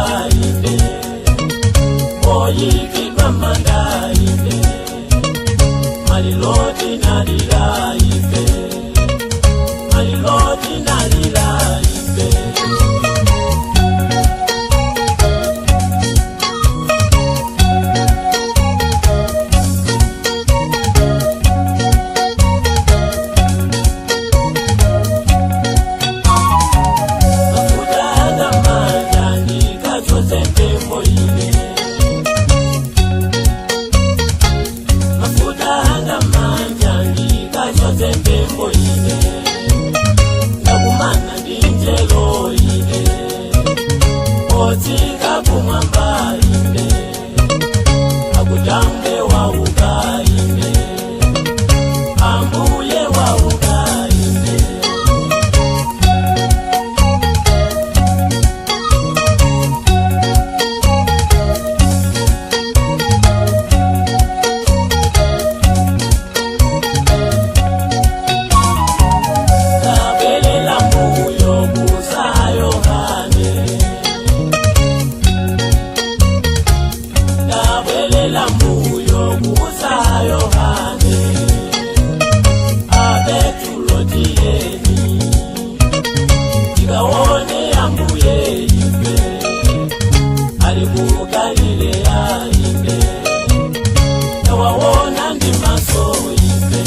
Ine oyikidwa manda ine maliloti nalila ife maliloti nalila ife. Mafuta agamanja ndikachose mpembo ine mafuta agamanja ndikachose mpembo ine ndakumana ndinjelo ine otsika kumwamba ine akutambe wauka ine ambuye wauka ine. Kabelela mbuyo kusa Yohane Kabelela mbuyo kusa Yohane Abetulotiyeni Tikaone ambuye ife Ali ku Galileya ife Tawawona ndi maso ife.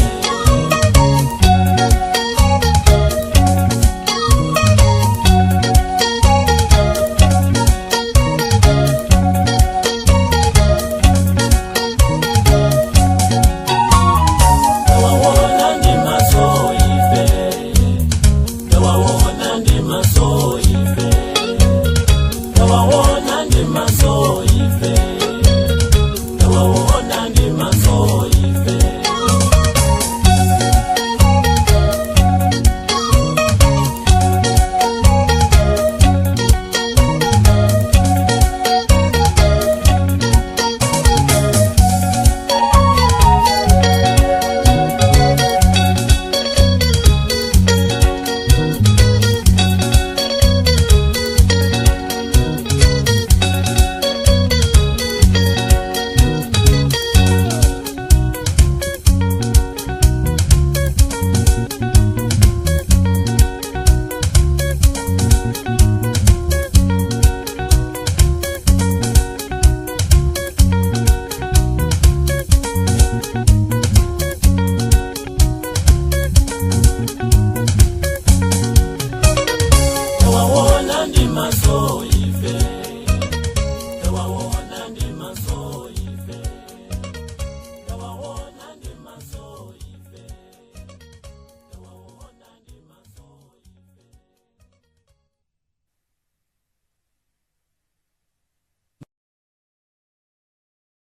Tawawona ndi maso ife tawawona ndi maso ife tawawona ndi maso ife.